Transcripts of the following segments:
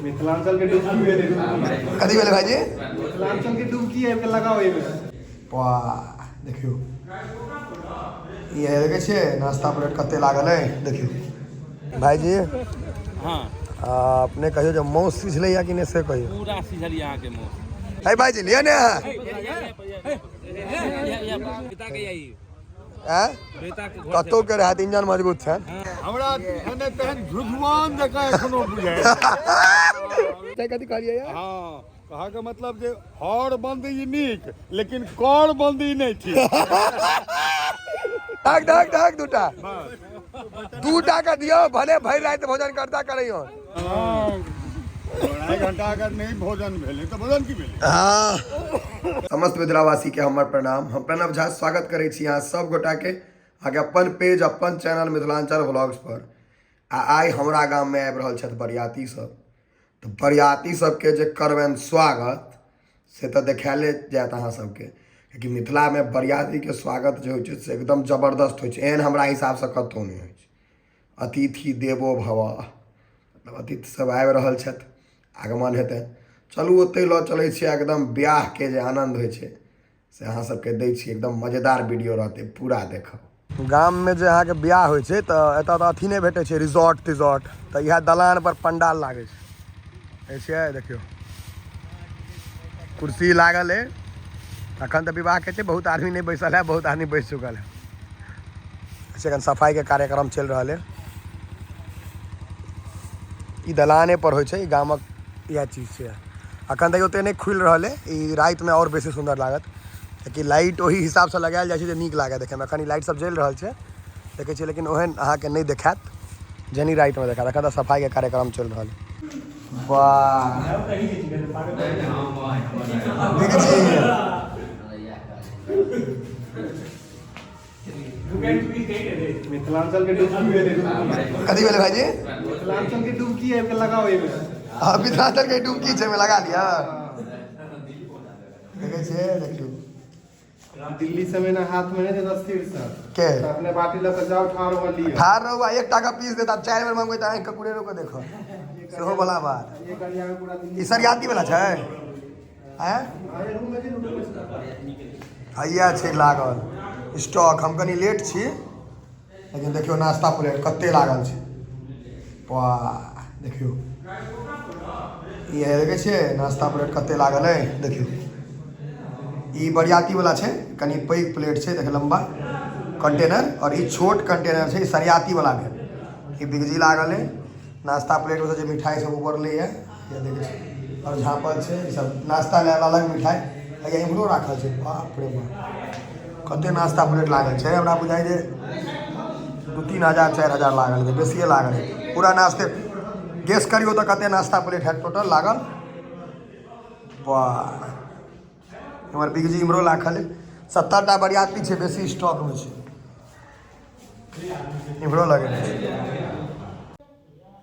मिथिलांचल के डुबकी भेलै। कथी भेलै भाईजी? मिथिलांचल के डुबकी आबि के लगाओ एहिमे। वाह, देखियौ ई देखै छियै नाश्ता प्लेट कते लागल है। देखियौ भाईजी। हाँ। अपने कहियौ जे मौस सिझलै या कि नहि से कहियौ। पूरा सिझल यऽ अहाँके मौस। है भाईजी लिअ ने अहाँ। कतौ के रहत इंजन मजबूत छै। हमरा एने तेहन झुझुआन जकाँ एखनो बुझाइ। कथी कहलियै यऽ? हाँ, कहऽके मतलब जे हर बंदी नीक लेकिन कर बंदी नहि ठीक। धक धक धक दूटा दूटा के दियौ, भले भरि राति भोजन करता करैयो। 2.5 घंटा अगर नहि भोजन भेलै तऽ भोजन की भेलै? हाँ। समस्त मिथिलावासी के हमर प्रणाम। हम प्रणव झा स्वागत करै छी अहाँ सब गोटा के अहाँके अपन पेज अपन चैनल मिथिलांचल व्लॉग्स पर। आ आइ हमरा गाम में आबि रहल छथि बरियाती सब, तऽ बरियाती सबके जे करबनि स्वागत से तऽ देखायले जायत अहाँ सबके, कियाकि मिथिला में बरियाती के स्वागत जे होइ छै से एकदम जबरदस्त होइ छै। एहन हमरा हिसाबसँ कतहु नहि होइ छै। अतिथि देवो भव, मतलब अतिथि सब आबि रहल छथि, आगमन हेतनि। चलू ओतहि लऽ चलै छी, एकदम ब्याहके जे आनन्द होइ छै से अहाँ सबके दै छी। एकदम मजेदार वीडियो रहतै, पूरा देखब। गाममे जे अहाँके ब्याह होइ छै तऽ एतऽ तऽ अथी नहि भेटै छै रिजॉर्ट तिजॉर्ट, तऽ इएह दलान पर पंडाल लागै छै। छियै देखियौ कुर्सी लागल है। अखन तऽ विवाहके छै, बहुत आदमी नहि बैसल है, बहुत आदमी बैस चुकल है। एखन सफाईके कार्यक्रम चलि रहल है। ई दलाने पर होइ छै, ई गामक इएह चीज छै। अखन तक ओते नहि खुलि रहल है, ई रातिमे आओर बेसी सुन्दर लागत, कियाकि लाइट ओहि हिसाबसँ लगायल जाइ छै जे नीक लागत देखैमे। अखन ई लाइट सब जलि रहल छै देखै छियै, लेकिन ओहन अहाँके नहि देखायत जेहन रातिमे देखायत। अखन तऽ सफाईके कार्यक्रम चलि रहल है। वाह, देखै छियै मिथिलांचल के डुबकी भेलै। कथी भेलै भाईजी? मिथिलांचल के डुबकी आबि के लगाओ एहिमे। हाँ, मिथिलांचल के डुबकी छै, एहिमे लगा लिअ। देखै छियै देखियौ दिल्ली से ना हाथ में नहीं देता सिर से के अपने बाटी लऽ के जाओ ठाढ़ हो लिअ। ठाढ़ रहू आ एक टाका पीस देत, आब 4 बेर मंगबै तऽ आँखि के कुरेरो के देखो सेहो वाला बात। एक गाड़िया में पूरा दिल्ली। ई सरियाती वाला छै? आँय? हैया छै लागल स्टॉक। हम कनि लेट छी, लेकिन देखियौ नाश्ता प्लेट कते लागल छै। वाह, देखियौ ई देखै छियै नाश्ता प्लेट कते लागल है। देखियौ ई बरियाती वाला छै, कनि पैघ प्लेट छै, देख लंबा कंटेनर, और ई छोट कंटेनर छै, ई सरियाती वाला भेल। ई बिगजी लागल है नाश्ता प्लेट में, जे मिठाई सब ऊपर है ये देखै छियै, और झाँपल छै। ई सब नाश्ता लए अलग मिठाई हैया इम्हरो राखल छै। बाप रे बाप, कते नाश्ता प्लेट लागल छै। हमरा बुझाइ जे 2-3 हजार 4 हजार लागल है, बेसिए लागल है। पूरा नाश्ते गेस करियौ तऽ कते नाश्ता प्लेट हैत टोटल लागल। वाह, इम्हर बिगजी इम्हरो राखल है। 70 टा बरियाती छै, बेसी स्टॉकमे छै, इम्हरो लगेने छै।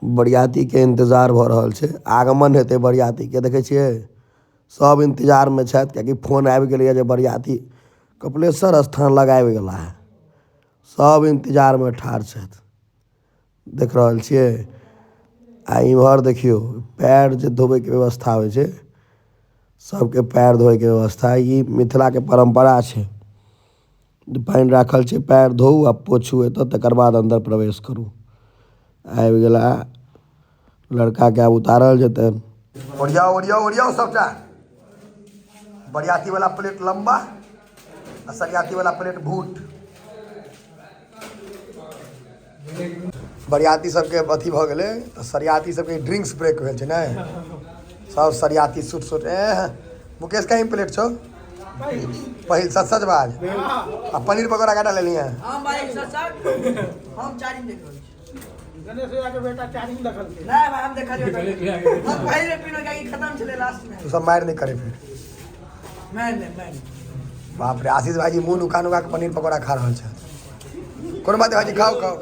बरियाती के इंतजार भऽ रहल छै, आगमन हेतै बरियाती के। देखै छियै सब इंतजार में छथि, कियाकि फोन आबि गेलैए जे बरियाती कपिलेश्वर स्थान लग आबि गेला है। सब इंतजार में ठाढ़ छथि, देख रहल छियै। आ इम्हर देखियौ पैर जे धोबैके व्यवस्था होइ छै, सबके पैर धोइके व्यवस्था। ई मिथिलाके परम्परा छै, पानि राखल छै, पैर धोउ आ पोछू एतऽ, तकर बाद अन्दर प्रवेश करू। आबि गेला लड़काके, आब उतारल जेतनि। ओरियाउ ओरियाउ ओरियाउ सबटा। बरियाती वाला प्लेट लंबा आ सरियाती वाला प्लेट भूट। बरियाती सबके अथी भऽ गेलै तऽ सरियाती सबके ड्रिंक्स ब्रेक भेल छै ने। सब सरियाती सुट सुट। ए मुकेश कहीं प्लेट छौ पहिल सच सच बाज। आ पनीर पकौड़ा काटा लेलियै? हम भाई सच हम चारिम देख रहल छी। गणेश भैया के बेटा चारिम देखलकै। नहीं भाई हम देखलियै, हम पहिले पीनो कियाकि खत्म छलै लास्ट में। तू सब मारि नहि करे फिर। मैं नहीं, मैं नहीं। बाप रे, आशीष भाईजी मुँह नुका नुका के पनीर पकौड़ा खा रहल छै। कोनो बात नहीं भाईजी, खाओ खाओ।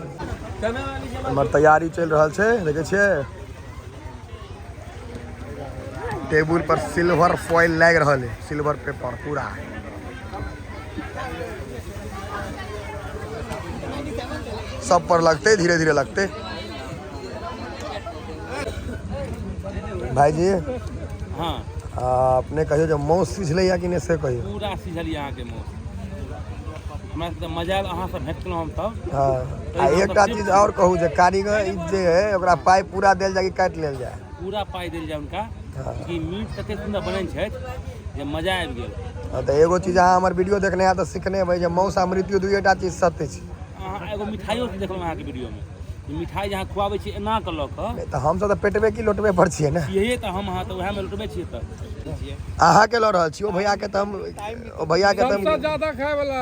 हमर तैयारी चलि रहल छै, देखै छियै टेबुल पर सिल्वर फॉइल लागि रहल है, सिल्वर पेपर पूरा। सब पर लगते, धीरे धीरे लगते। भाईजी। हाँ। अपने कहियो जे मौस सिझलै या कि नहि से कहियो। पूरा सिझल यऽ अहाँके मौस, हमरा सबके मजा आयल, अहाँ सब भेट गेलहुँ हम तब। हाँ, आ एकटा चीज आओर कहू जे कारीगर ई जे है ओकरा पाइ पूरा देल जाय कि काटि लेल जाय? पूरा पाइ देल जाय हुनका, कि मीट ततेक सुन्दर बनै छथि जे मजा आबि गेल। हाँ, तऽ एगो चीज अहाँ हमर वीडियो देखने हैब तऽ सिखने हेबै जे मौस आ मृत्यु दुइएटा चीज सत्य छै। अहाँ एगो मिठाइयो देखलहुँ अहाँके वीडियोमे, मिठाइ जे अहाँ खुआबै छियै एना कऽ लऽ कऽ। नहि तऽ हमसब तऽ पेटबे की लोटबे पर छियै ने। यही तऽ हम अहाँ तऽ उएहमे लोटबै छियै तऽ अहाँके लऽ रहल छी, ओ भैयाके तऽ हम, ओ भैयाके तऽ हम ज्यादा खाय वाला।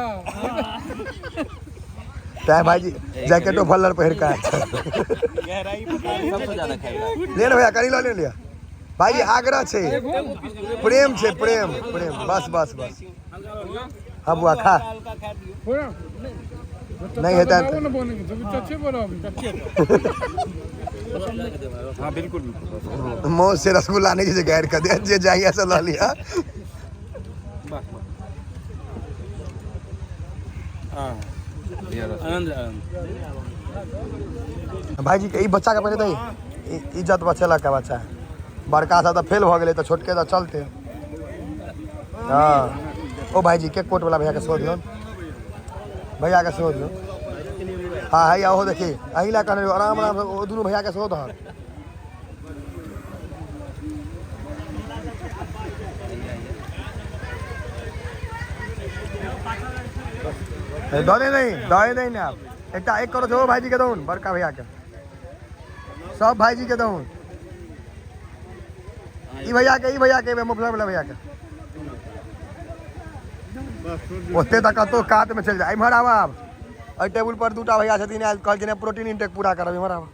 तैं भाईजी जैकेटो फल्लर पहिर कऽ आयल छै। सबसँ ज्यादा खाइ ले ने भैया, कनि लऽ ले लिअ भाईजी, आग्रह छै, प्रेम छै, प्रेम प्रेम, बस बस बस। हाँ बुआ खा, नहीं हेतै। हाँ बिल्कुल बिल्कुल। मौस से रसगुल्ला नहीं छै गारि कऽ दे, जे जाइए से लऽ लिअ। बस बस, हाँ, आनंद आनंद। भाईजी के ई बच्चा के पहिले दही, इज्जत बचेलक है बच्चा, बड़का सा तऽ फेल भऽ गेलै तऽ छोटके तऽ चलते। हाँ ओ भाईजी के कोट वाला भैया के सेहो दियौन, भैया के सेहो दियौन। हाँ हैया ओहो देखी, अही लए कहने रहियौ, आराम आराम से ओ दुनू भैया के सेहो दहक। दऽ दे नहीं, दऽ दे ने। आब एकटा एक करो ओ भाईजी के दहुन, बड़का भैया के, सब भाईजी के दहुन, ई भैया के, ई भैया के, मुफलर वाला भैया के। ओते तऽ कतौ कात में चलि जाय। इम्हर आब, आब एहि टेबुल पर दूटा भैया छथिन आयल, कहलखिन प्रोटीन इंटेक पूरा करब। इम्हर आब,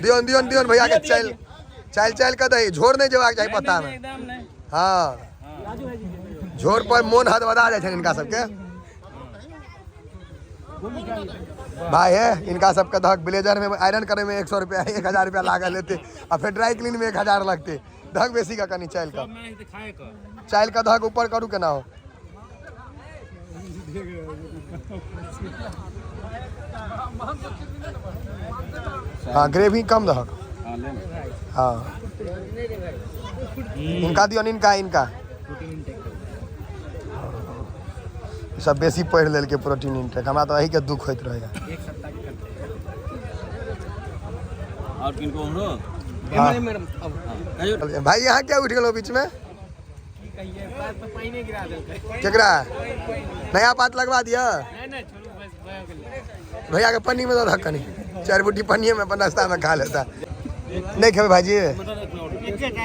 दियौन दियौन दियौन भैया के, चालि चालि चालि कऽ दही, झोर नहि जेबाक चाही पत्ता में। हाँ, झोर पर मोन हदबदा जाइ छनि हिनका सबके। भाई हे, इनका सबके दहक ब्लेजर में आयरन करे में 100 रुपया 1000 रुपया लागल हेतै, आ फेर ड्राई क्लीन में 1000 लगतै। दहक बेसी का कनि चालि कऽ, चालि कऽ दहक, ऊपर करू केना हो। हाँ ग्रेवी कम दहक। हाँ इनका दियौन, इनका इनका सब बेसी पढ़ि लेलकै प्रोटीन इंटेक, हमरा तऽ एहिके दुख होइत रहैया। और किनको उम्हरो? हाँ। भाई यहाँ क्या उठि गेलौ बीच में? केकरा नया पात लगवा दिया भैया के? पन्नी में दऽ दहक कनि, चारि बुटी पन्निये में अपन रास्ता में खा लेता। नहीं खेबै भाईजी?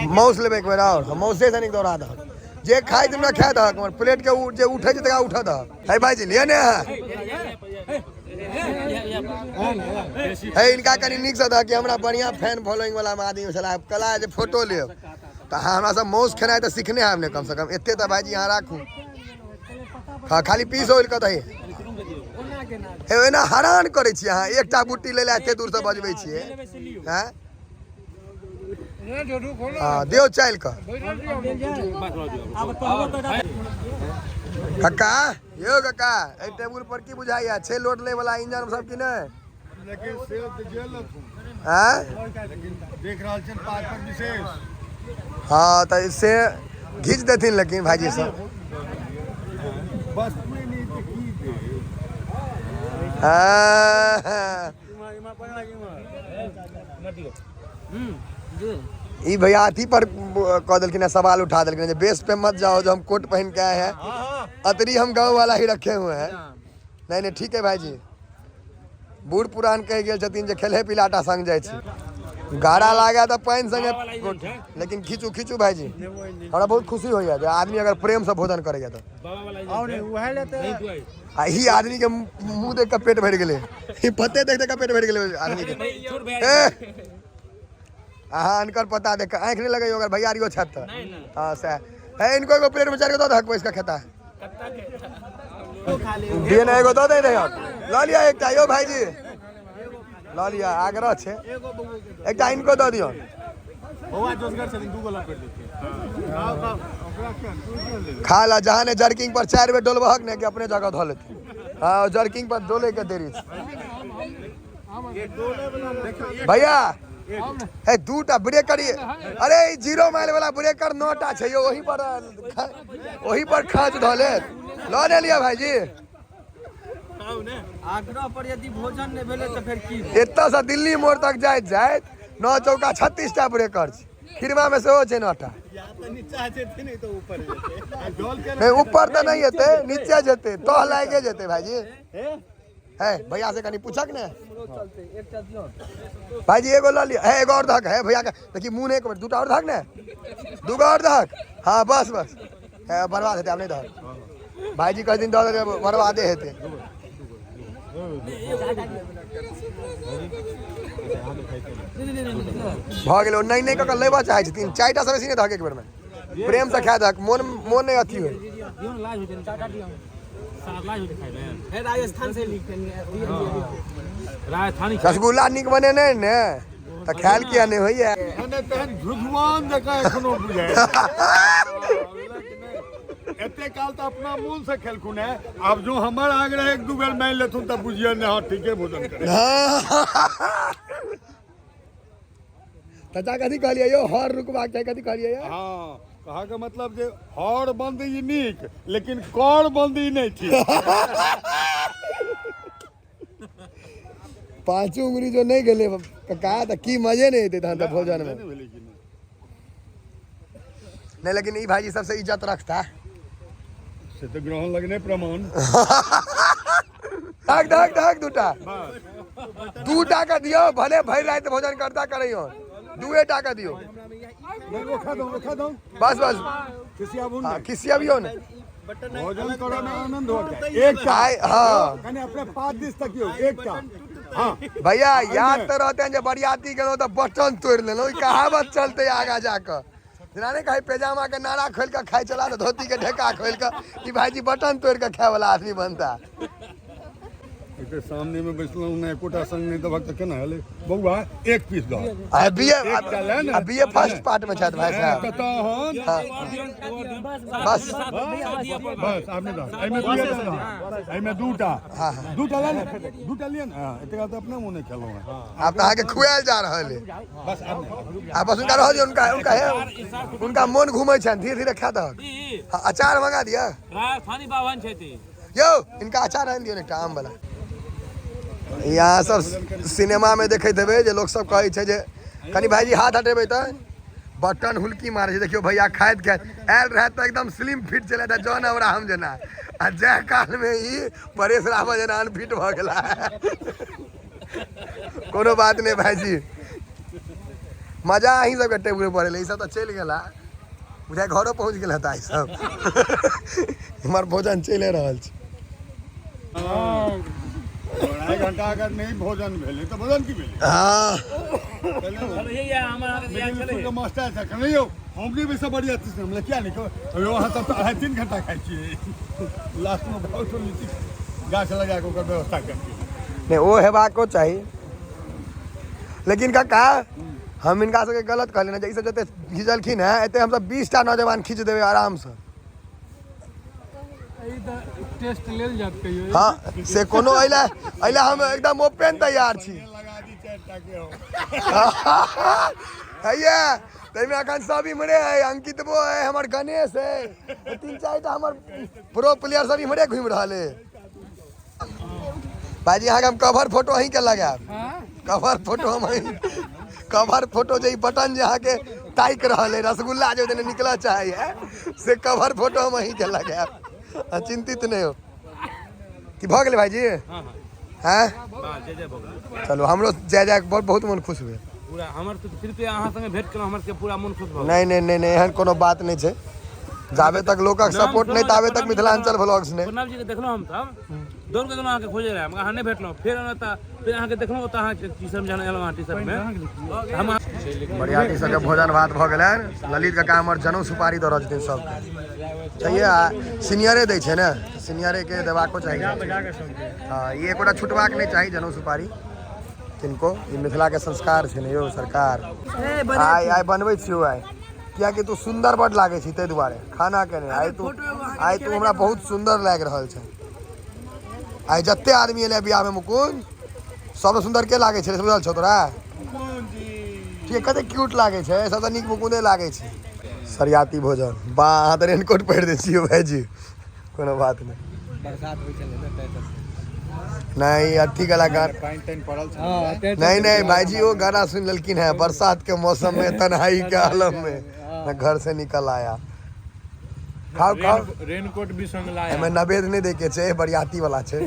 मौस लेबै एक बेर और? मौसे से नीक दौड़ा दहक, जे खाइ हमरा खाए दहक, हमर प्लेट के जे उठै छै तकरा उठऽ दहक। है भाईजी लिअ ने है, इनका कनि नीक से दहक कि हमरा बढ़िया फैन फॉलोइंग वाला आदमी छला कला जे फोटो लेब तऽ अहाँ हमरा सब मौस खेनाइ तऽ सिखने आयब ने कम से कम एते तऽ भाईजी अहाँ राखू। हाँ खाली पीस ओइल कऽ दही। हे एना हरान करै छी अहाँ, एकटा बुट्टी लै लए एते दूर से बजबै छियै। हैं हाँ दियौ चालि कऽ कक्का। यौ कक्का, एहि टेबुल पर की बुझाइया छै लोड लै वाला इंजन सब कि नहि? लेकिन से तऽ जेल लथुन। आँय लेकिन देख रहल छियनि पात पर विशेष। हाँ तऽ से घीच देथिन, लेकिन भाईजी सब वस्तुए नहि तऽ की दे। हाँ। ई भैया अथी पर कऽ देलखिन है, सवाल उठा देलखिन है जे बेस पे मत जाओ, जो हम कोट पहन के आए हैं, अतरी हम गाँव वाला ही रखे हुए हैं। नहीं नहीं ठीक है भाईजी, बूढ़ पुरान कहि गेल छथिन जे खेले पिलाटा संग जाइ छी, गाड़ा लागे तऽ पानि संगे, लेकिन खींचू खींचू भाईजी। हमरा बहुत खुशी होइया जे आदमी अगर प्रेम से भोजन करैया तऽ। और उएह ले तऽ आ ई आदमी के मुंह देख के पेट भरि गेलै, ई पते देख देख के पेट भरि गेलै आदमी के। ए अहाँ अनकर पता देख के आँखि नहि लगैयो, अगर भैयारियो छथि तऽ हाँ सएह है। इनको एगो प्लेट में चारि गो दऽ दहक, बैस कऽ खेता दिए ने, एगो दऽ दे दहक, लऽ लिअ एकटा। यौ भाईजी लऽ लिअ, आग्रह छै, एकटा इनको दऽ दियौ। बौआ जोसगर छथिन, दू गो लपेट देथिन। खा ला जहाँ ने जर्किंग पर 4 बेर डोलबहक ने कि अपने जगह धऽ लेतै। हाँ जर्किंग पर डोले के देरी छै भैया। हे दूटा ब्रेकर। अरे ई 0 माइल वाला ब्रेकर 9टा छै यौ, ओही पर ओही पर खाँच धऽ लेत। लऽ ने लिअ भाईजी। आग्रह पर यदि भोजन नहि भेलै तऽ फेर की? एतऽ से दिल्ली मोड़ तक जाइत जाइत 9 चौका 36टा ब्रेकर छै। खिरमा में सेहो छै 9टा। नहीं ऊपर तऽ नहीं हेतै, नीचे जेतै, तह लागे जेतै भाईजी। है भैया से कनी पूछक ने भाईजी, एगो लऽ लिअ। है एगो और धक है भैया के, देखी मुँह नहीं, एक बेर दूटा और धक ने, दूगो और धक। हाँ बस बस, है बर्बाद हेतै आब नहीं धक भाईजी, कहै दिन दऽ देबै बर्बादे हेतै। भऽ गेलै। ओ नहि नहि कऽ कऽ लेबऽ चाहै छथिन। 4टा से बेसी नहि धक, एक बेरमे प्रेम से खा दहक, मोन मोन नहि अथी होइ। दियौ ने, लाज होइ छै ने। लाज होइ छै खाइमे। राजस्थान से लिख। राजस्थानी। रसगुल्ला नीक बनेने ने तऽ खायल किया नहि होइया? नहि तहन झुझुआन जकाँ एखनो बुझाइ। एते काल तऽ अपना मोन से खेलखुन है, आब जो हमर आग्रह एक दू बेर मानि लेथुन तऽ बुझिए ने, हँ ठीके भोजन करे। चाचा कथी कहलियै यौ? हर रुकबाक चाही, कथी कहलियै यौ? हँ, कहऽके मतलब जे हर बन्द ई नीक, लेकिन कर बन्द ई नहि ठीक। पाँचो उंगली जो नहि गेलै कका तऽ की मजे नहि एतै तहन तऽ भोजन मे। नहि भेलै कि नहि? नहीं, लेकिन ई भाईजी सबसे इज्जत रखता। से तऽ ग्रहण लगने प्रमाण। धक धक धक, दूटा दूटा का दियौ, भले भरि राति भोजन करता करैयो, दुए टा का दियौ। नहि, ओ खा दो, ओ खा दो। बस बस। खिसियाबू। हाँ। नहि। खिसियबियौ ने। भोजन करऽ मे आनंद हो जाए एकटा। आइ हाँ। कनि अपने पात दिस तकियौ, एकटा हाँ। भैया याद तऽ रहते जे बरियाती गेलहुँ तऽ बटन तोड़ि लेलहुँ, ई कहावत चलते आगा जाकऽ। जेना नहि कहै पैजामा के नारा खोलि कऽ खाइ छला तऽ धोती के ढेका खोलि कऽ, ई भाईजी बटन तोड़ि कऽ खाय वाला आदमी बनता। एते सामने में बैसलहुँ ने, एकोटा संग नहि देबक तऽ केना हेलै? बौआ, एक पीस दऽ। आ बी ए एकटा ले ने। आ बी ए फर्स्ट पार्ट में छथि भाई साहब। तऽ तहन बस। बस, आब नहि दह। एहिमे दूटा दह, एहिमे दूटा, दूटा ले ने, दूटा लिअ ने। हँ, एते काल तऽ अपना मुँह नहि खेलहुँ हेँ। आब तऽ अहाँके खुआयल जा रहल है। बस, आब नहि। आ बस हुनका रह दियौ, उनका उनका है उनका मोन घूमै छनि, धीरे धीरे खा दहक। ई हाँ, अचार मंगा दिअ। राजस्थानी बाभन छै। यौ, इनका अचार आनि दियौ ने एकटा आम वाला। यहाँ सब सिनेमा में देखैत हेबै जे लोक सब कहै छै जे कनि भाईजी हाथ हटेबै तऽ बटन हुलकी मारै छै। देखियौ भैया खाइत खाइत आयल रहै तऽ एकदम स्लिम फिट छलै तऽ जॉन अब्राहम जेना, आ जाय काल में ई परेश रावल जेना अनफिट भऽ गेला। कोनो बात नहि भाईजी, मजा अहीं सबके टेबुल पर एलै। ई सब तऽ चलि गेला, बुझाइ घरो पहुँच गेल हेता। ई सब हमर भोजन चलि रहल छै। 2.5 घंटा अगर नहि भोजन भेलै तऽ भोजन की भेलै? हँ। मिडिल स्कूलके मास्टर छै, कहने यौ हम नहि बैसब बढ़िया चीज। हम किया नहि कहब यौ, अहाँ सब तऽ 2.5-3 घंटा खाइ छियै, लास्टमे बहुत लीची गाछ लगा कऽ ओकर व्यवस्था करतियै। नहि, ओ हेबाको चाही, लेकिन काका हम हिनका सबके गलत कहलियै ने जे ई सब जते खिचलखिन हेँ, एते हमसब 20टा नौजवान खींच देबै आरामसँ। टेस्ट लेल जात कहियो। हाँ, से कोनो एहि ला हम एकदम ओपन तैयार छी। लगा दी 4टा के हो। हैया ताहिमे अखन सब इम्हरे है, अंकितबो है, हमर गणेश है, तीन चारिटा हमर प्रो प्लेयर सब इम्हरे घुमि रहल है। भाईजी, अहाँके हम कवर फोटो अहीँके लगायब, कवर फोटो हम अहीं कवर फोटो जे ई बटन जे अहाँके ताकि रहल है, रसगुल्ला जे ओहि दिन निकलऽ चाहै है, से कवर फोटो हम अहीँके लगायब। अहाँ चिन्तित नहि हो। की भऽ गेलै भाईजी? हाँ हाँ। हैं? वाह, जय जय भऽ गेल। चलू, हमरो जय जय, बहुत बहुत मन खुश भेल। पूरा हमर तऽ सिर्फ अहाँ संगे भेंट केलहुँ, हमर सबके पूरा मन खुश भऽ गेल। नहि नहि नहि नहि, एहन कोनो बात नहि छै। जाबे तक लोकक सपोर्ट नहि ताबे तक मिथिलाञ्चल व्लॉग्स नहि। प्रणव जी के देखलहुँ, हम तब दौड़ के गेलहुँ अहाँके खोजे रहे, मगर अहाँ नहि भेटलहुँ। फेर ओतऽ फेर अहाँके देखलहुँ ओतऽ, अहाँ टी शर्ट जहन एलहुँ अहाँ टी शर्ट मे हम। बरियाती सबके भोजन भात भऽ गेलनि। ललित काका हमर जनउ सुपारी दऽ रहल छथिन सबके। छैहे, आ सीनियरे दै छै ने, सीनियरेके देबाको चाही। हँ, ई एकोटा छुटबाक नहि चाही जनउ सुपारी किनको। ई मिथिलाके संस्कार छै ने यौ सरकार। आइ आइ बनबै छियौ आइ, कियाकि तू सुन्दर बड लागै छी ताहि दुआरे, खाना के नहि। आइ तू हमरा बहुत सुन्दर लागि रहल छै। आइ जते आदमी एलै बियाहमे, मुकुंद, सबसँ सुन्दर के लागै छै से बुझल छौ तोरा? ठीक है, कते क्यूट लागै छै। सबसँ नीक मुकुंदे लागै छै। सरियाती भोजन बा। अहाँ तऽ रेनकोट पहिर दै छियै भाईजी, कोनो बात नहि। बरसात होइ छलै ने तै। नहीं, अथी कलाकार। पानि तानि पड़ल छलै। नहीं नहीं भाईजी, वो गाना सुन लेलखिन है, बरसात के मौसम में तन्हाई के आलम में मैं घर से निकल आया। खाओ खाओ। रेनकोट भी संग लाया। एमे नवेद नहीं देके छै, बरियाती वाला छै।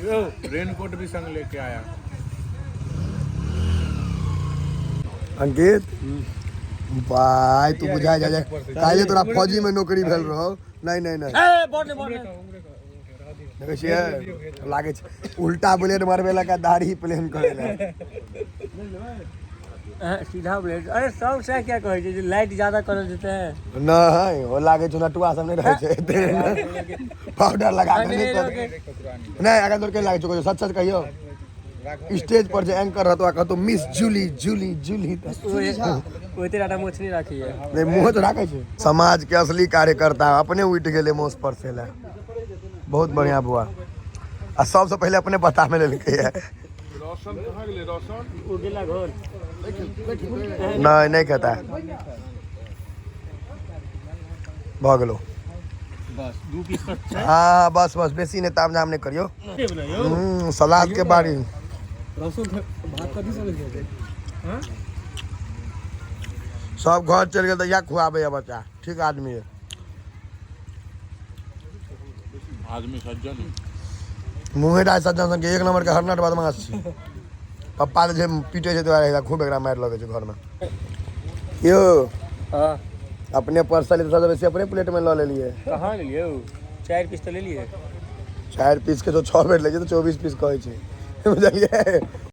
यो, रेनकोट भी संग लेके आया। अंकित भाई, तू बुझा जा काल्हि तोरा फौजी में नौकरी भेल रहो। नहीं नहीं नहीं। ए बोर्ड ने, बोर्ड ने। देखै छियै, लागै छै उल्टा बुलेट मारबे लगा, दाढ़ी प्लेन करे ला। सीधा ब्लेड। अरे सब से क्या कहै छै जे लाइट ज्यादा करल जेतै। नहीं, ओ लागै छै नटुआ सब नहि रहै छै, पाउडर लगा के नहि कर। नहीं, अगर तोर के लागै छौ, सच सच कहियो, स्टेज पर जे एंकर रहतो आ कहतो मिस जूली जूली जूली तऽ ओते टाटा मोछ नहीं राखी है। नहीं, मुँह तऽ राखै छै। समाज के असली कार्यकर्ता अपने उठि गेलै मोस पर से ला। बहुत बढ़िया बुआ, आ सबसे पहिले अपने पता में लेलकै है। रोशन कहाँ गेलै रोशन? ओ गेला घर। नहीं, नहीं कहता, भऽ गेलो। बस दू पीस तक। हाँ, बस बस, बेसी नहि ताम झाम नहि करियौ। सलाद के बारी। रसों भात कथी सब खेतै? सब घर चलि गेल तऽ इएह खुआबैया बच्चा। ठीक आदमी है। आदमी सज्जन है। मुँहे डाय सज्जन सन के, एक नंबर के हरनट बदमाश छी। पप्पा जे पीटे छै दुआरे खूब एकरा मारि लगै छै घरमे यौ। हाँ। अपने पर्सल सबसँ बेसी अपने प्लेट में लऽ लेलियै। कहाँ लेलियै? चारि पीस तऽ लेलियै। 4 पीस के तो 6 बेर लै छै तऽ 24 पीस कहै छै, बुझलियै?